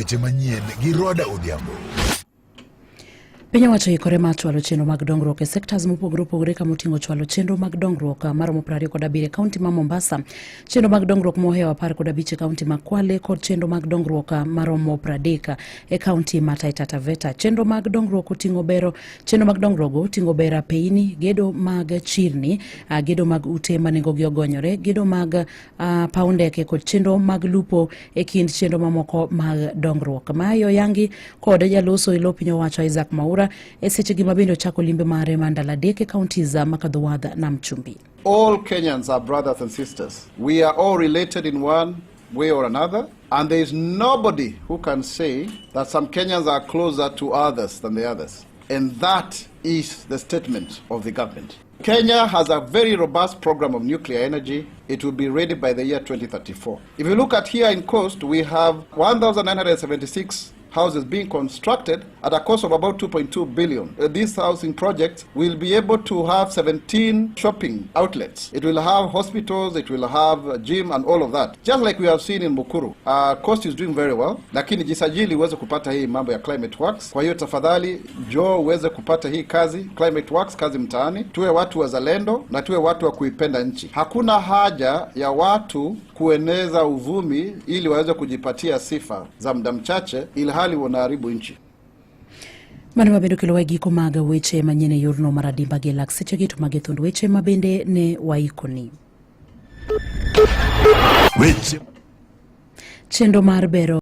Weche manyien gi Roda Odhiambo. Piny owacho oikore mar chwalo chenro mag dongruok e sectors mopogore opogore kama oting'o chwalo chenro mag dongruok maromo 27 e kaunti ma Mombasa, chenro mag dongruok mohewo 15 e kaunti ma Kwale kod chenro mag dongruok maromo 30 e kaunti ma Taita Taveta. Chenro mag dongruok oting'o bero chenro mag dongruok go oting'o bero apeyini, gedo mag chirni, gedo mag ute ma nengogi ogonyore, gedo mag paw ndeke kod chenro mag lupo e kind chenro mamoko mag dongruok. Mae oyangi kod jaloso e lo piny owacho Isaac Mwaura e sechegi ma bende ochako limbe mare mar ndalo adek e counties ma kadho wadh Nam Chumbi. All Kenyans are brothers and sisters. We are all related in one way or another, and there is nobody who can say that some Kenyans are closer to others than the others. And that is the statement of the government. Kenya has a very robust program of nuclear energy. It will be ready by the year 2034. If you look at here in Coast, we have 1,976 houses being constructed at a cost of about 2.2 billion. This housing project will be able to have 17 shopping outlets. It will have hospitals, it will have a gym and all of that. Just like we have seen in Mukuru. Coast is doing very well, lakini jisajili uweze kupata hii mambo ya Climate Works. Kwa hiyo tafadhali njoo uweze kupata hii kazi Climate Works, kazi mtaani. Tuwe watu wazalendo na tuwe watu wa kuipenda nchi. Hakuna haja ya watu kueneza uvumi ili waweze kujipatia sifa za muda mchache, ilhali wanaharibu nchi. Mano mabedo kelo e giko mag weche manyien e yorno mar adimba gi lak sechegi to magi thund weche mabende ne waikoni. Weche Chenro mar bero